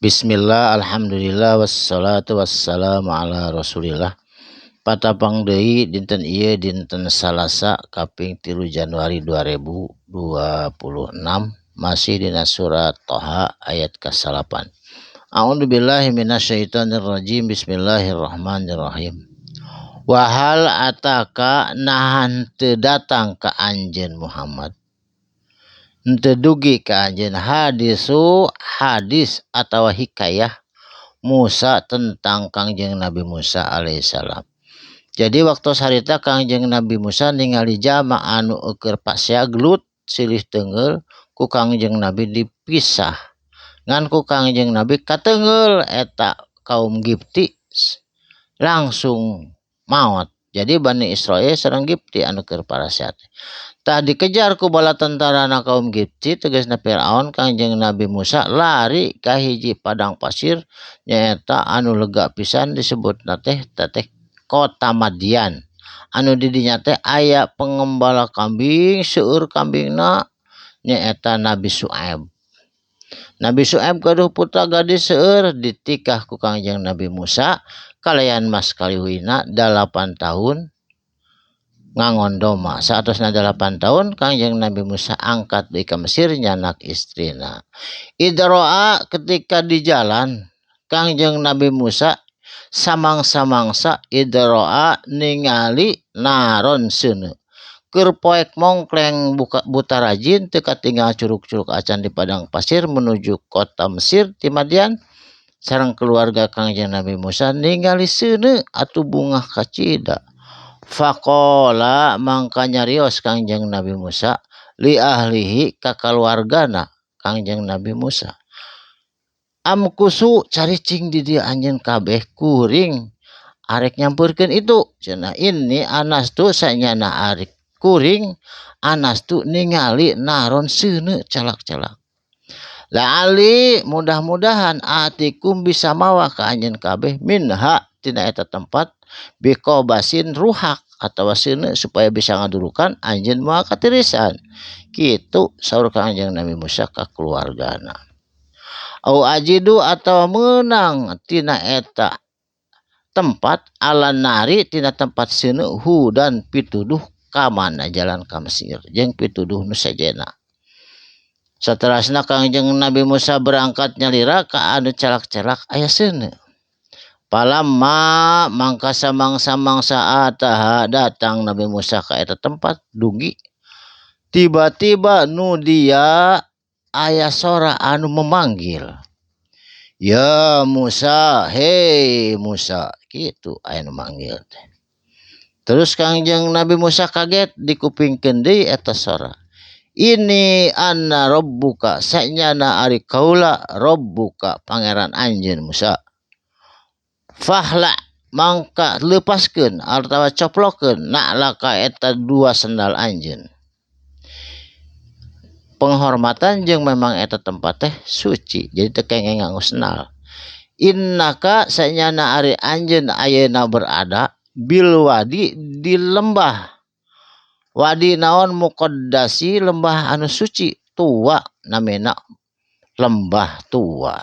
Bismillah, alhamdulillah, wassalatu wassalamu ala rasulillah. Patapang deui dinten ieu, dinten Salasa kaping 3 Januari 2026, masih dina surat Toha ayat ka-9. A'udzu billahi minasyaitonir rajim. Bismillahirrahmanirrahim. Wa hal ataka, naha teu datang ka anjeun Muhammad, henteu dugi ka anjeun, hadisu hadis atau hikayah Musa, tentang Kangjeng Nabi Musa alaihissalam. Jadi waktu harita Kangjeng Nabi Musa ningali jalma anu eueur pasea gelut silih teunggeul, ku Kangjeng Nabi dipisah, ngan ku Kangjeng Nabi kateunggeul eta kaum Gipti langsung maot. Jadi Bani Israel sareng Gipti anu keur parasea teh. Tah, dikejar ku bala tentarana kaum Gipti, tegasna Firaun. Kangjeng Nabi Musa lari ka hiji padang pasir, nyaeta anu lega pisan, disebutna teh teh kota Madian, anu di dinya teh aya pengembala kambing, seueur kambingna, nyaeta Nabi Su'aib. Nabi Su'aib gaduh putra gadis seueur, ditikah ku Kangjeng Nabi Musa kalayan mas kawinna 8 tahun ngangon domba. Saatosna 8 tahun, Kangjeng Nabi Musa angkat deui ka Mesir nyanak istrina. Idz ro'a, ketika di jalan Kangjeng Nabi Musa samangsa-mangsa, idz ro'a, ningali naron, seuneu. Keur poek mongkleng buka buta rajin, teu katinggal curug-curug acan di padang pasir menuju kota Mesir ti Madian sareng keluarga. Kangjeng Nabi Musa ningali seuneu, atuh bungah kacida. Faqala, mangka nyarios Kangjeng Nabi Musa, li ahlihi, ka kaluargana Kangjeng Nabi Musa, amkutsu, caricing di dieu anjeun kabeh, kuring arek nyampeurkeun itu cenah. Inni anastu, sanyana arek kuring, anastu, ningali naron, seuneu calak-calak. La'alli, mudah-mudahan, atikum, bisa mawa ka anjeun kabeh, minha, tina eta tempat, biqobasin, ruhak atawa seuneu, supaya bisa ngadurukan anjeun moal katirisan. Kitu saur Kangjeng Nabi Musa ka keluargana. Au ajidu, atau menang tina eta tempat, ala nari, tina tempat seuneu, hudan, pituduh ka mana jalan ka Mesir jeung pituduh nu sejenna. Saterasna Kangjeng Nabi Musa berangkat nyalira ka anu calak-calak aya seuneu. Falamma, mangka samangsa-mangsa, ataha, datang Nabi Musa ka eta tempat dugi, tiba-tiba nudiya, aya sora anu memanggil, ya Musa, hei Musa, gitu aya nu manggil teh. Terus Kangjeng Nabi Musa kaget, dikupingkeun deui eta sora, inni ana rabbuka, sanyana ari kaula, rabbuka, pangeran anjeun Musa. Fakhla', mangka lepaskeun atawa coplokeun, na'laka, eta dua sendal anjeun. Penghormatan jeung memang eta tempat teh suci, jadi teu kenging nganggo sendal. Innaka, sanyana ari anjeun ayeuna berada, bil wadi, di lembah, wadi naon, muqaddasi, lembah anu suci, tua namina lembah tua.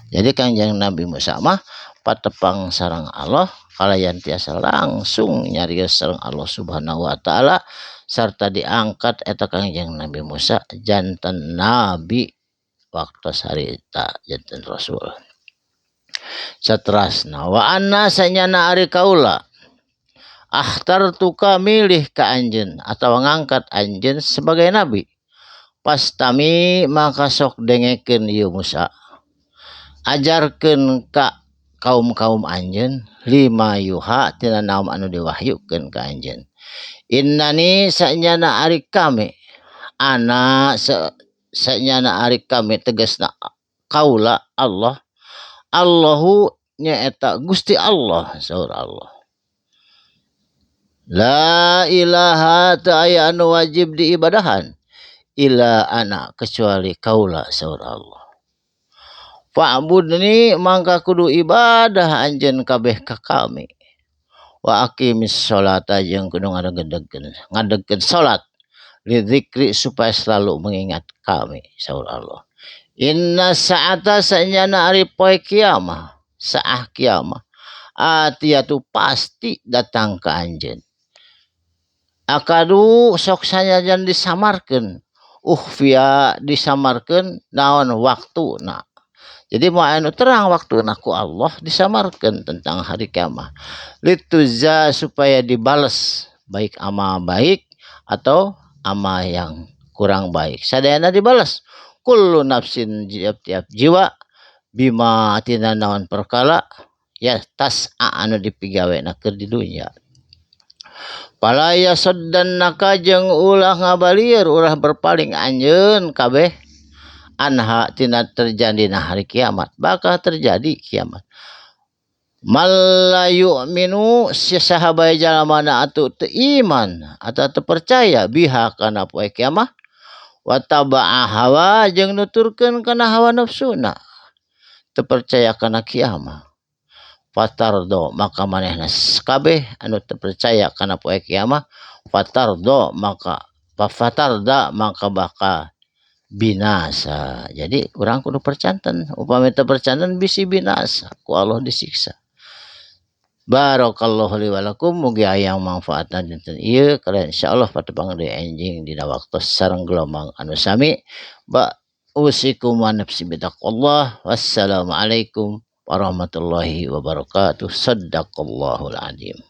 Jadi Kangjeng Nabi Musa mah patepang sareng Allah kalayan tiasa langsung nyarios sareng Allah Subhanahu wa taala, serta diangkat eta Kangjeng Nabi Musa janten nabi waktu harita, janten rasul. Saterasna wa anna, sanyana ari kaula, akhtartuka, milih ka anjeun atau ngangkat anjeun sebagai nabi. Fastami', maka sok dengekeun ieu Musa, ajarkeun ka kaum-kaum anjeun, lima yuha, tina naon anu diwahyukeun ka anjeun. Innani, sanyana ari kami, ana, sanyana ari kami, tegasna kaula Allah, Allahu, nyaeta Gusti Allah. Saur Allah, la ilaha, teu aya anu wajib diibadahan, illa ana, kecuali kaula. Saur Allah, fa'budni, mangka kudu ibadah anjeun kabeh ka kami, wa aqimis sholata, jeung kudu ngadegkeun ngadegkeun salat, li dzikri, supaya selalu mengingat kami. Saur Allah. Inna sa'ata sanyana ari poe kiamah saah kiamah atiyatu pasti datang ka anjeun. Akadu sok sanajan disamarkeun ukhfiya disamarkeun naon waktuna. Jadi moal anu terang waktuna ku Allah disamarkeun tentang hari kiamah. Lituzza supaya dibales baik amal baik atau amal yang kurang baik. Sadayana dibales. Kullu nafsin tiap-tiap jiwa bima tina naon perkara ya tas'a anu dipigawena keur di dunya. Fala yasuddannaka jeung ulah ngabalieur ulah berpaling anjeun kabeh anha tina terjadina hari kiamat bakal terjadi kiamat. Man la yu'minu saha bae jalma na atuh teu iman atau teu percaya biha kana poe kiamah wa taba'a hawa jeung nuturkeun kana hawa nafsuna teu percaya kana kiamah fatardo maka manehna kabeh anu teu percaya kana poe kiamah fatardo maka fatarda maka bakal binasa. Jadi urang kudu percanten, upami teu percanten bisi binasa ku Allah disiksa. Barakallahu li wa lakum mugi aya mangfaatna dinten ieu kalian insyaallah patepang deui enjing dina waktos sareng gelombang anu sami. Ba usikum wa nafsi bitaqwallah. Wassalamualaikum warahmatullahi wabarakatuh. Sadaqallahul azim.